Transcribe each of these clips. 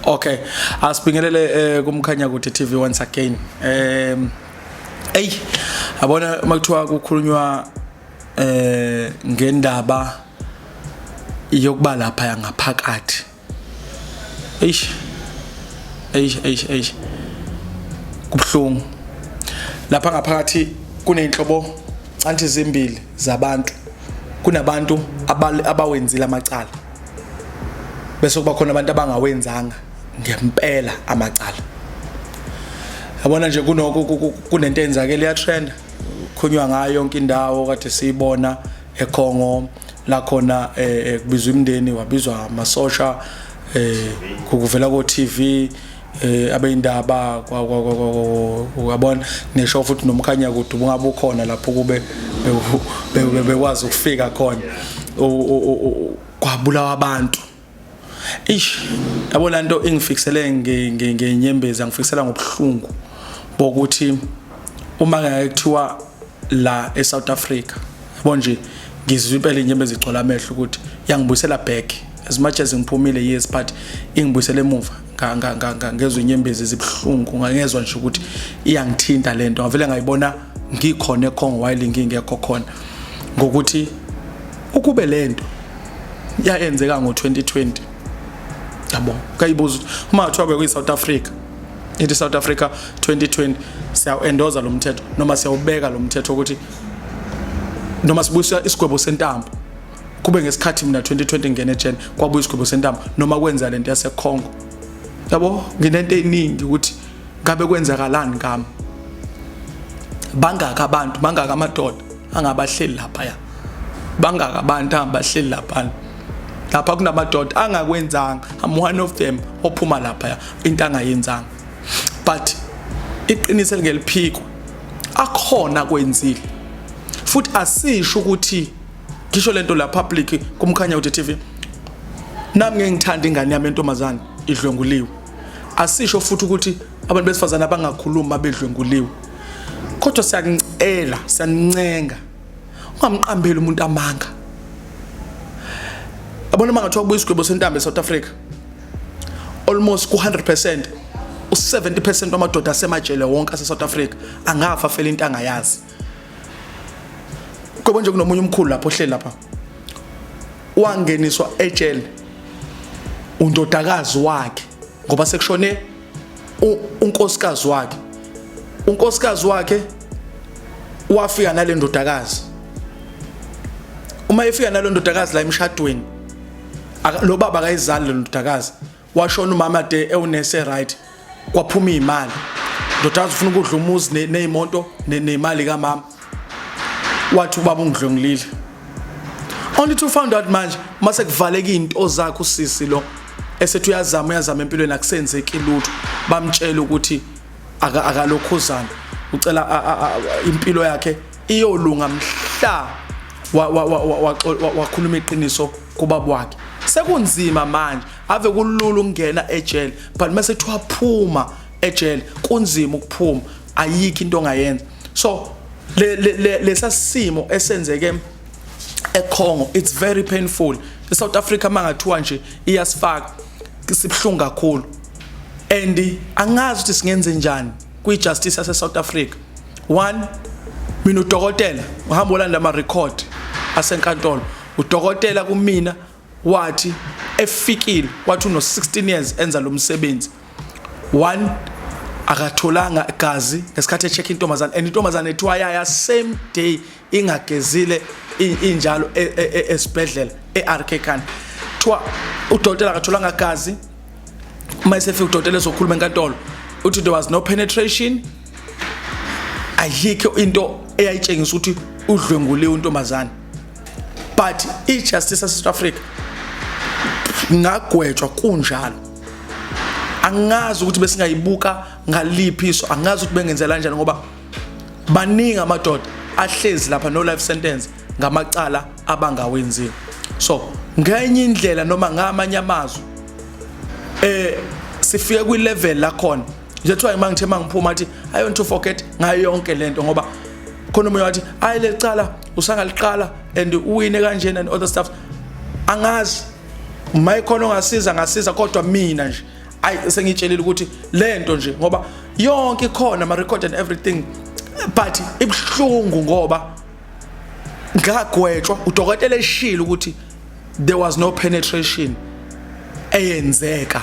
Okay, asibingelele kuMkhanya Kude TV once again. Ey, yabona uma kuthiwa kukhulunywa ngendaba yokuba lapha ngaphakathi. Eish. Eish, eish, eish. Kubhlungu. Lapha ngaphakathi kunenhlobo canthi zimbili zabantu. Kunabantu abawenzile amacala. Bese kuba khona abantu abangawenzanga ngempela amacala. Yabona nje kunoko kunento eyenzakele ya trend, khulunywa ngayo yonke indawo kade siyibona eKhongo la khona, kubizwa imndeni, wabizwa amasosha, kuvela ko TV, abeyindaba, uyabona, nesho futhi noMkhanya Kude ubungabe ukhona lapho kube bekwazi ukufika khona, kwabulawa abantu. Ish, yabo, lanto ingifikisele ngenyembezi, angifikisela ngobuhlungu bokuthi uma ngeke kuthiwa la eSouth Africa, yabo nje, ngizwe impela inyembezi igcola amehlo ukuthi yangibuyisela back. As much as ngiphumile, yes, but ingibuyisele emuva. Ngezwe inyembezi zibhlungu, ngangezwa nje ukuthi iyangithinta lento. Ngavele ngayibona ngikhona eKhongo while ngingekho khona, ngokuthi ukube lento yayenzeka ngo-2020, yabo, kayibuza ukuthi uma kuthiwa bekuyi South Africa, ithi South Africa 2020 siyawu-endorsa lo mthetho noma siyawubeka lo mthetho ukuthi noma sibuyisa isigwebo sentambo, kube ngesikhathi mina 2020 ngene ejele kwabuya isigwebo sentambo, noma kwenza lento yaseKhongo, yabo, nginento eningi ukuthi ngabe kwenzakalani ngami. Bangaka abantu, bangaka amadoda angabahleli lapha, ya, bangaka abantu angabahleli lapha. Lapha kunamadoda angakwenzanga. I'm one of them ophuma lapha into angayenzanga, but iqiniso elingeliphikwa akhona kwenzile. Futhi asisho ukuthi ngisho lento la public kuMkhanya Kude TV, nami ngeke ngithanda ingane yami entombazane idlwenguliwe. Asisho futhi ukuthi abantu besifazane abangakhuluma bedlwenguliwe, kodwa siyakucela, siyancenga, ungamqambeli umuntu amanga. Yabona, uma ngathiwa kubuya isigwebo sentambo eSouth Africa, almost ku-100%, u-70% wamadoda asemajele wonke ase-South Africa angafa fela into angayazi. Kwebo nje, kunomunye umkhulu lapho ohleli lapha, wangeniswa ejele undodakazi wakhe ngoba sekushone unkosikazi wakhe. Unkosikazi wakhe wafika nale ndodakazi. Uma efika nalo ndodakazi la emshadweni, lo baba akayizali le ndodakazi. Washona umama de ewunese, right, kwaphuma imali. Ndodakazi ufuna ukudla umuzi neyimoto nemali kamama. Wathi, "Ubaba ungidlwengulile," only to find out manje mase kuvaleka izinto zakhe usisi lo, esethi uyazama, uyazama empilweni, akusenzeki lutho. Bamtshela ukuthi akalokhuzana, ucela impilo yakhe iyolunga mhla wakhuluma iqiniso kubaba wakhe. Sekunzima manje. Ave kulula ukungena ejele, but mase kuthiwa phuma ejele, kunzima ukuphuma, ayikho into ongayenza. So le lesa simo esenzeke eKhongo, it's very painful. ESouth Africa mangathiwa nje iyasifaka, sibhlungu kakhulu, and angazi ukuthi singenze njani kwi-justice yase South Africa. One, mina udokotela uhamba olanda ama record asenkantolo. Udokotela kumina wathi efikile, wathi uno 16 years enza lo msebenzi. One, akatholanga igazi ngesikhathi echeck intombazane, and intombazane ethiwa yaya same day ingagezile, injalo esibhedlela e-RK Khan. Thiwa udokotela akatholanga gazi. Uma esefika udokotela ezokhuluma enkantolo, uthi there was no penetration, ayikho into eyayitshengisa ukuthi udlwenguliwe untombazane. But i-justice yase-South Africa ngagwetshwa kunjalo. Angazi ukuthi besingayibuka ngaliphi iso, angazi ukuthi bengenzela kanjani, ngoba baningi amadoda ahlezi lapha no life sentence ngamacala abangawenziwe. So ngenye indlela noma ngamanye amazwi, sifike kwi level la khona nje kuthiwa mangithe mangiphuma athi, "I want to forget ngayo yonke lento," ngoba khona umoya wathi, "Ayi, lecala usangaliqala and uwine kanjena," and other stuff. Angazi, mayikhona ongasiza, ngasiza, kodwa mina nje Ayi, sengitshelile ukuthi lento nje, ngoba yonke ikhona ama record and everything, but ibhlungu ngoba ngagwetshwa udokotela eshilo ukuthi there was no penetration eyenzeka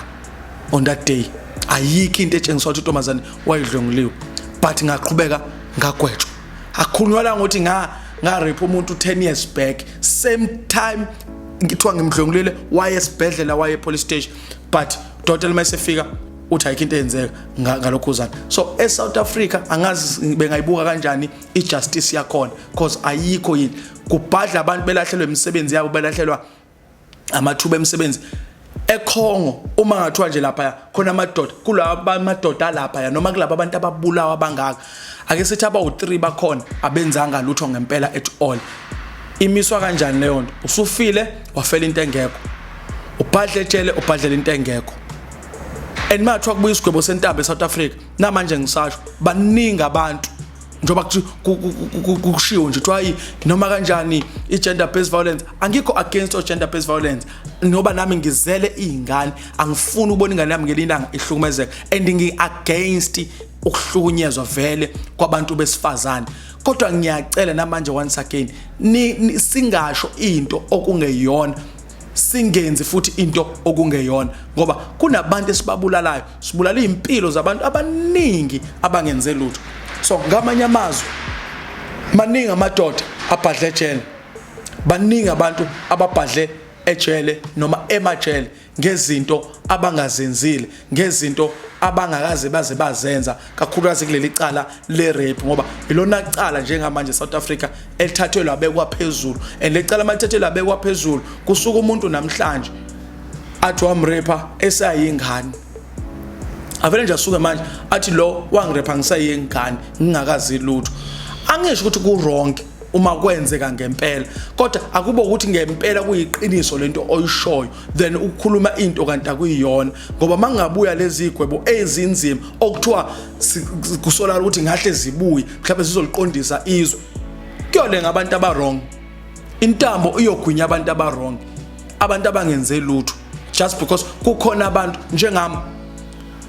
on that day. Ayikho into etshengisa ukuthi intombazane wayidlwenguliwe, but ngaqhubeka ngagwetshwa. Akukhulunywa la ngokuthi nga rape umuntu 10 years back, same time ngithiwa ngimdlwengulile, waye esibhedlela, waye police station, but udokotela mayesefika uthi ayikho into eyenzeka ngalokhuzana. So eSouth Africa angazi bengayibuka kanjani ijustice yakhona, because ayikho. Yini kubhadla abantu belahlelwa imisebenzi yabo, belahlelwa amathuba emisebenzi ekhongo? Uma ngathiwa nje lapha khona amadoda, kulaba amadoda lapha noma kulaba abantu ababulawa bangaka, ake sithi abawu3 bakhona abenzanga lutho ngempela at all, imiswa kanjani leyo nto? Usufile, wafela into engekho, ubhadle ejele, ubhadlela into engekho. And mathiwa kubuya isigwebo sentambo eSouth Africa, namanje ngisasho, baningi abantu, njengoba kushiwo nje kuthiwa hayi, noma kanjani i-gender based violence. Angikho against o-gender based violence, ngoba nami ngizele iy'ngane, angifuni ukubona ingane yami ngelinye ilanga ihlukumezeka, and ngi-against ukuhlukunyezwa vele kwabantu besifazane. Kodwa ngiyacela namanje, once again, ni singasho into okungeyona, singenzi futhi into okungeyona, ngoba kunabantu esibabulalayo, sibulala izimpilo zabantu abaningi abangenze lutho. So ngamanye amazwi, maningi amadoda abhadle ejele, baningi abantu ababhadle ejele noma emajele ngezinto abangazenzile, ngezinto abangakaze baze bazenza, kakhulukazi kuleli cala le rape, ngoba ilona cala njengamanje South Africa elithathwe labekwa phezulu. And lecala malithathwe labekwa phezulu, kusuka umuntu namhlanje athi wamrape esayingane, avele nje asuke manje athi lo wangirape ngisayingane, ngingakazi lutho. Angisho ukuthi ku wrong uma kwenzeka ngempela, kodwa akube ukuthi ngempela kuyiqiniso lento oyishoyo, then ukukhuluma into kanti akuyiyona. Ngoba mangabuya lezi igwebo ezinzima okuthiwa kusolakala ukuthi ngahle zibuye, mhlawumbe zizoliqondisa izwe, kuyolenga abantu aba wrong, intambo iyogwinya abantu aba wrong, abantu abangenze lutho, just because kukhona abantu njengami.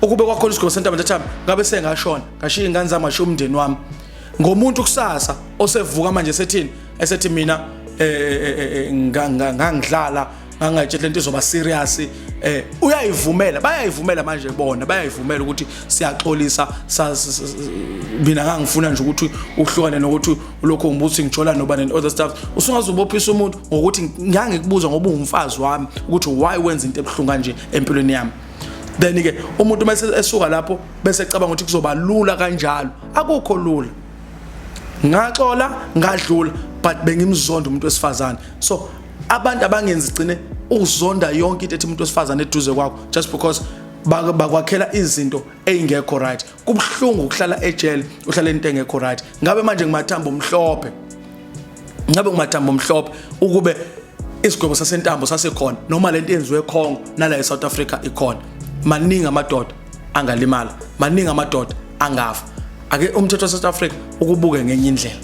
Ukube kwakhona isigwebo sentambo ntathami, ngabe sengashona, ngashiya ingane zami, ngashiya umndeni wami ngomuntu kusasa osevuka manje sethini, esethi mina ngangidlala, ngangayitshela lento izoba serious. Uyayivumela, bayayivumela manje bona, bayayivumela ukuthi siyaxolisa, mina ngangifuna nje ukuthi uhlukane nokuthi ulokhu ngibuthi ngijola noba and other stuff. Usungazubophisa umuntu ngokuthi ngangikubuza ngoba ungumfazi wami ukuthi why wenza into ebuhlungu kanje empilweni yami. Then ke umuntu mase esuka lapho bese ecabanga ukuthi kuzoba lula kanjalo. Akukho lula. Ngaxola, ngadlula, but bengimzonda umuntu wesifazane. So abantu abangenzi gcine uzonda yonke into ethi umuntu wesifazane eduze kwakho, just because bakwakhela izinto eyingekho right. Kubuhlungu ukuhlala ejele, uhlala into engekho right. Ngabe manje ngimathambo omhlophe, ngabe ngimathambo omhlophe ukube isigwebo sasentambo sasekhona, noma lento yenziwe eCongo nala eSouth Africa ikhona. Maningi amadoda angalimala, maningi amadoda angafa. Ake umthetho waseSouth Africa ukubuke ngenye indlela.